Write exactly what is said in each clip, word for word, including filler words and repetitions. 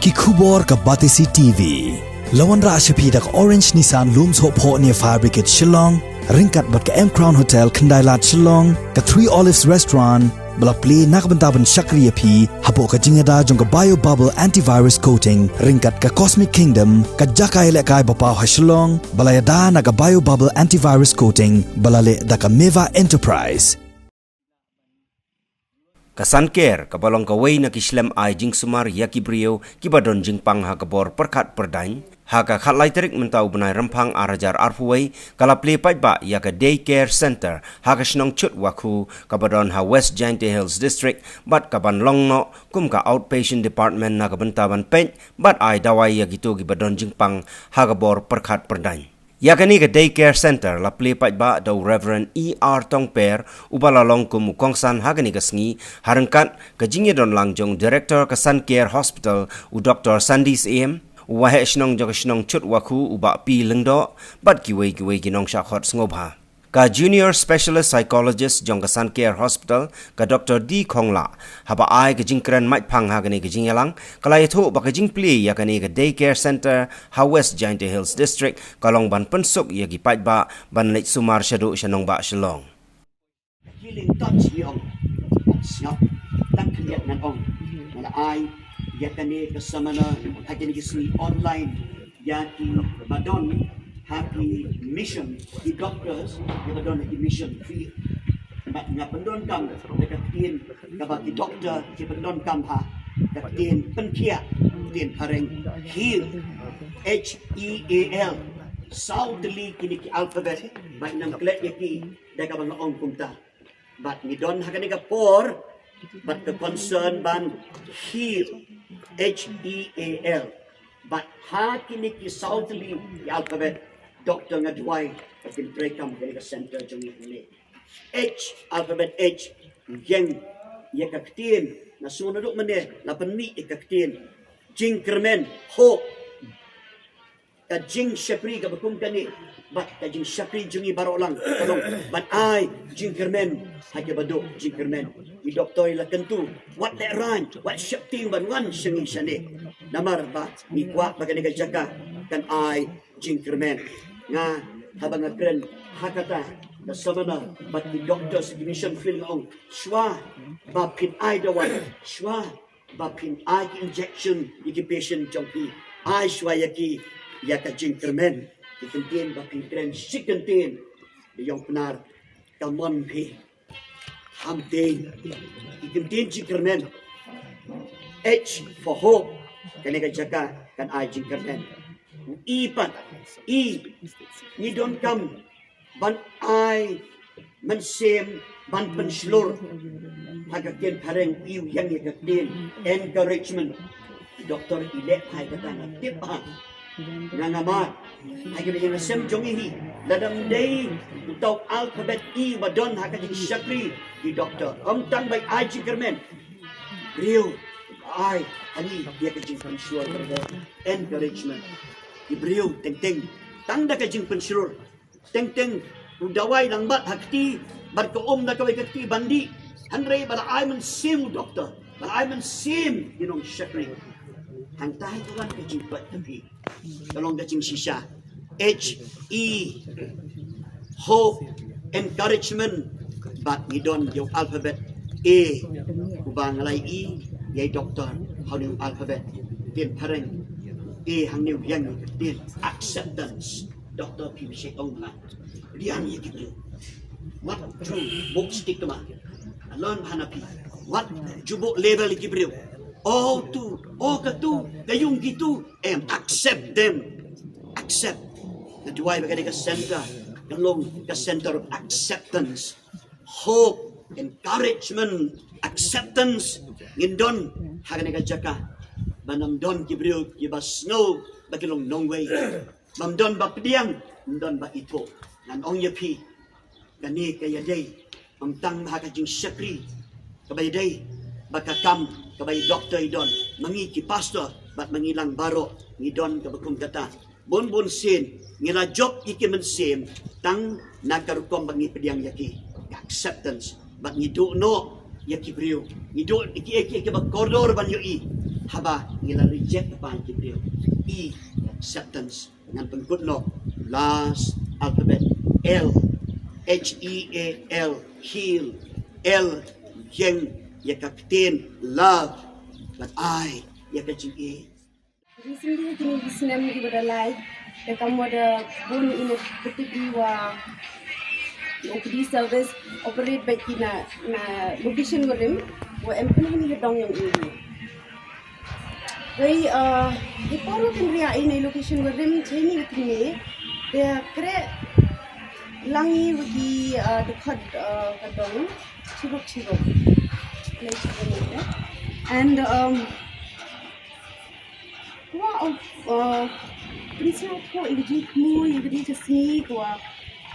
Ki khubor ka Batesi T V. La wanrah sha phi da ka Orange Nissan Lum Sohphoh near Fire Brigade Shillong, ryngkat bad ka M Crown Hotel Khyndailad Shillong, ka Three Olives Restaurant, ba la plie na ka bynta ban shakri ïa phi hapoh ka jingïada jong ka Bio Bubble Antivirus Coating, ryngkat ka Cosmic Kingdom, ka jaka ïalehkai ba paw ha Shillong, ba la ïada na ka Bio Bubble Antivirus Coating, ba la leh da ka Meva Enterprise. Ka Sancare, kaba long kawei na ki shlem ai jingsumar ïa ki briew kiba don jingpang ha ka bor pyrkhat pyrdaiñ, ha ka khatlai tarik mynta u bnai Rymphang ar hajar arphew wei, ka la plie paidbah ïa ka Day Care Center ha ka shnong Chutwakhu, kaba don ha West Jaintia Hills District, bad kaban long noh kum ka Outpatient Department na ka bynta ban peit bad ai dawai ïa kito kiba don jingpang ha ka bor pyrkhat pyrdaiñ. Ïa kane ka Day Care Center la plie paidbah da u Reverend E R Tongper, uba la long kum u kongsan ha kane ka sngi, ha ryngkat ka jingïadon lang jong u Director ka Sancare Hospital, u Doktor Sandy Syiem, u waheh shnong jong ka shnong Chutwakhu, u Bah P Lyngdoh, bad kiwei kiwei ki nongshah khot sngewbha. Ka Junior Specialist Psychologist jong ka Sancare Hospital, ka Doktor D Khonglah, haba ai ka jingkren maitphang ha kane ka jingïalang, ka la ïathuh ba ka jingplie ïa kane ka Day Care Center ha West Jaintia Hills District ka long ban pynsuk ïa ki paidbah ban leit sumar shaduh sha nongbah Shillong. Healing touch, ïa ong. Sngap, tang khyndiat ngan ong. Nga la ai ïa kane ka seminar ha kine ki sngi online ïa kiba don ha ki mission, ki doctors kiba don ha ki mission field. Bad nga pyndonkam da ka ktien kaba ki doctor ki pyndonkam ha ka ktien pynkhiah, ktien phareng, heal, H E A L. Saw tylli kine ki alphabet, bad nang klet ïa ki da kaba nga ong kumta. Bad ngi don ha kane ka por bad ka concern ban heal, H E A L. Bad ha kine ki saw tylli ki alphabet, Doctor, nga duwai ba kin treikam kane ka center jong ngi hangne. H, alphabet H, ïeng ïa ka ktien, nga sngew naduh mynne la pynmih ïa ka ktien jingkyrmen, hope. Ka jingshakri kaba kum kane bad ka jingshakri jong ngi baroh lang ka long ban ai jingkyrmen ha kiba duh jingkyrmen. I doktor i la kyntu, wat lehraiñ, wat sheptieng ban wan sha ngi shane, namar ba ngi kwah ba kane ka jaka kan ai jingkyrmen. Nga, haba nga kren ha kata ka seminar bad ki doktor sha ki mission field, nga ong, shuwa ba phin ai dawai, shuwa ba phin ai ki injection ïa ki patient jong phi, ai shuwa ïa ki ïa ka jingkyrmen. Ki kyntien ba phin kren shi kyntien da ïong Pnar, ka mon phi. Hamtei, ki kyntien jingkyrmen. H for hope. Kane ka jaka kan ai jingkyrmen. E pat, E, ngi donkam ban ai mynsiem ban pynshlur. Ha ka ktien phareng, E u ïeng ïa ka ktien encouragement. Doktor i leh bha ïa kata, nga tip bha. Nga, nga mad ha kaba ïeng ha sem jong ngi hi. Lada ym dei uta u alphabet E ba don ha ka jingshakri ki doktor, ym tang ba ai jingkyrmen, briew, ai ha ngi ïa ka jingpynshlur, encouragement. Ki briew teng teng tang da ka jingpynshlur. Teng teng u dawai lang bat ha kti, bad ka um da kawei ka kti ban dih. Hynrei ba la ai mynsiem u doktor, ba la ai mynsiem ki nongshakri, hangta hi ka wan ka jingpait ka phi. Ka long ka jingshisha. H, E, hope, encouragement. Bad ngi don ïa u alphabet A, uba nga la ïohi ïa i doktor ha une u alphabet. Ktien phareng A hangne u ïeng ïa ka ktien acceptance. Doktor, phi bishai ong ma, pdiang ïa ki briew. Wat jubok stigma. Alon hana phi, wat jubok label ïa ki briew. O tu, o katu, ka ïung kitu, em, accept them. Accept. Nga duwai ba kane ka center kan long ka center of acceptance, hope, encouragement, acceptance. Ngin don ha kane ka jaka ban ym don ki briew kiba sngew ba ki long nongwei. Bym don ba pdiang, ym don ba ithuh. Ngan ong ïa phi, kane ka ïadei ym tang ha ka jingshakri kaba ïadei bad ka kam kaba i doktor i don. Ma ngi ki pastor bad ma ngi lang baroh ngi don kaba kum kata. Bun bun sien ngi la jop ïa ki mynsiem tang na ka rukom ba ngi pdiang ïa ki, ka acceptance. Bad ngi duh noh ïa ki briew, ngi duh ïa ki, ïa ki, ïa ki ba kordor ban ïohi. Haba ngi la reject ban ki briew, E, acceptance. Ngan pynkut noh last alphabet, L, H E A L, heal. L, ïeng ïa ka ktien love, bad I, ïa ka jingïeit. Recently, kine ki snem kiba da lai, da kam wa da bun ine betik i wa O P D service operate bad ki na, na location wa rim, wa em kine ki dong ïong i. Wei, uh, i por wa kin ria ine location wa rim cheni wa kine, da kre lang i wa ki, uh, dkhot, uh, ka dong, chibok chibok. Lai chibok. And, um, Wa, uh, pynsngewthuh ïa ka jingthmu ïa ka dei ka sngi ka wa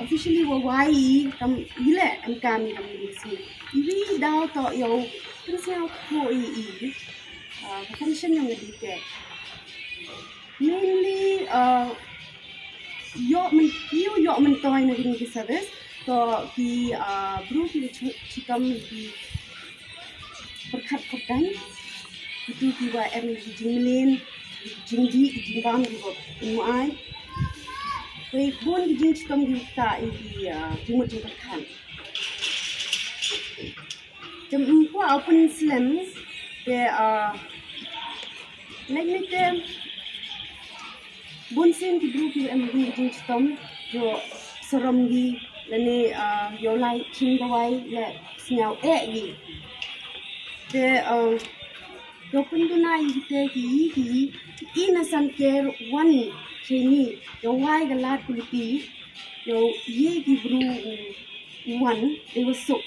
officially wa wai i kam i leh em kam i kam i sngi. Iwi daw to ïa u pynsngewthuh ïa i, uh, ka function ïa ka dei te. Mainly, uh, ïoh myn-, ïoh, ïoh myntoi na kine ki service. To ki, uh, bru ki chi-, chitom ki pyrkhat pyrkhat. Itu ki wa em ki jingmlien, jingdih, jingbam, ki wa muai. Wei bun ki jingchitom ki ta i ki, uh, jingmut jingpyrkhat. Te ym kwah u pynslem te, ah, leit ne te bun sien ki briew ki em ki jingchitom, ïoh sarom ki lane, ah, ïoh lai chim dawai le sñiaw eh ki. Te, ah, ïoh pynduna ïa kite ki, ki, ki na san ker wan i chini, ïoh wai ka lad kulti, ïoh ye ki briew u wan, dei wa suk.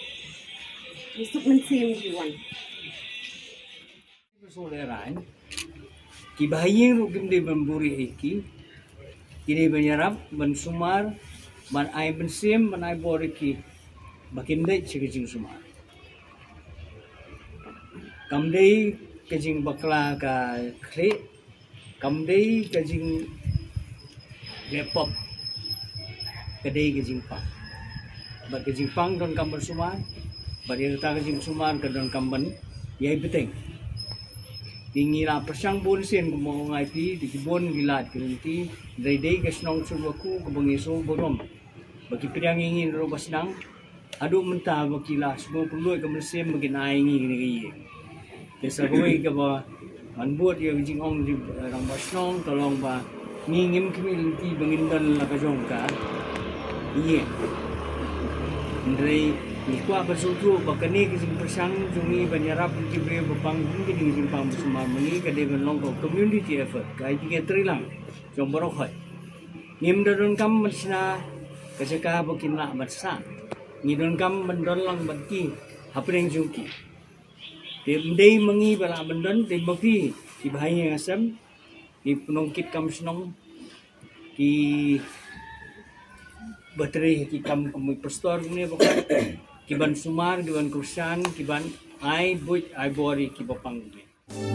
Dei suk mynsiem ki wan. Suk le rain. Ki ba ha ïing ruh kim dei ban buri ïa ki. Ki dei ban ïarap, ban sumar, ban ai mynsiem, ban ai bor ïa ki. Ba kin dei chi ka jingsumar. Kam dei ka jingbakla ka khlieh, kam dei ka jingleh pop, ka dei ka jingpang. Bad ka jingpang donkam ban sumar, bad ïa kata ka jingsumar ka donkam ban ïai bteng. Te ngi la pyrshang bun sien kumba nga ong ïa phi, te ki bun ki lad ki lynti, dei dei ka shnong Surbaku kaba ngi sngewburom ba ki pdiang ïa ngi ruh ba sdang, haduh mynta ba ki la sngewkynduh ka mynsiem ba kin ai ngi kane ka ïing. Te sa kawei kaba ngan bud ïa ka jingong jong, eh, rangbah shnong, ka long ba ngi ngim khmih lynti ba ngin don la ka jong ka ïing. Hynrei ngi kwah ban sngewthuh ba kane ka jingpyrshang jong ngi ban ïarap ïa ki briew ba pang, kane ka jingpang ba sumar ma ngi ka dei ban long ka community effort, ka ai jingïatreilang jong baroh hoi. Ngim da donkam ban shna ka jaka ba kin lah ban sah. Ngi donkam ban don lang bad ki hapdeng jong ki. Te ym dei ma ngi ba lah ban don, dei ma phi ki ba ha ïing ha sem, ki nongkitkam shnong, ki ba trei ki kam kum i pastor kumne ba ki ban sumar, ki ban kyrshan, ki ban ai buit ai bor ïa ki ba pang kumne.